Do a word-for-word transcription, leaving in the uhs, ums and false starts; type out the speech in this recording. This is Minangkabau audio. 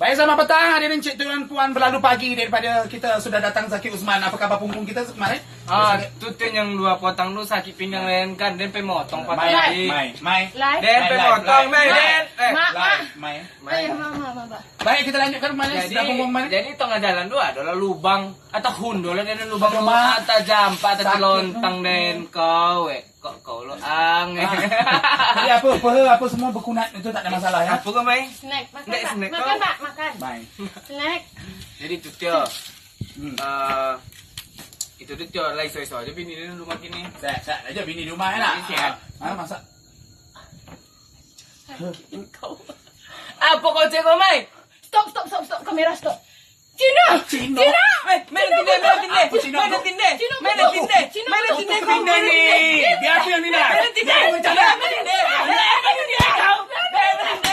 Eh, selamat petang, hadirin cik tuan puan, berlalu pagi daripada kita sudah datang Zaki Usman. Apa khabar punggung kita kemarin? Ah, tu tu yang dua potang tu sakit pinggang lain kan, den pe motong patah Mai, tadi. Mai, mai. Lai. Den Mai, pe lai, motong, lai, Mai, lai. Den. Eh. Mak, Lai, mak. Mai. Mai. Ayo, mak, mak, mak, mak. Baik, kita lanjutkan kemarin Jadi, sudah punggung kemarin. jadi tengah jalan tu adalah lubang atau hundo lah, den lubang Aduh, tu mak. atau jampak atau Sakit, lontang mak. den kau, eh. Kok kau lo ang, eh. Ah. Jadi apa, apa, apa semua berkunat itu tak ada masalah ya. Apa kau, Mai? Snack, makan, Dek, Mak. snack Makan, kau. Mak, makan. Mai. Snack. Jadi tu Tio. Hmm. Eh, itu tu Tio lah iso-iso aja bini dia rumah kini. Sehat-sehat aja bini di rumah ya nak. Bini sehat. Ah, ah, masak. Sakit kau. Apa kau cakap, Mai? Stop, stop, stop, stop. Kamera stop. Cina! Cina! Cina! Eh, main Cina tindih, main betul. tindih. Apa Cina Main tu? tindih. Cina Main betul. tindih. Cina Main betul. tindih, Tindih kau. ni. Biar aku yang tindih. Main tindih. Jangan mencari. Main tindih. Main tindih.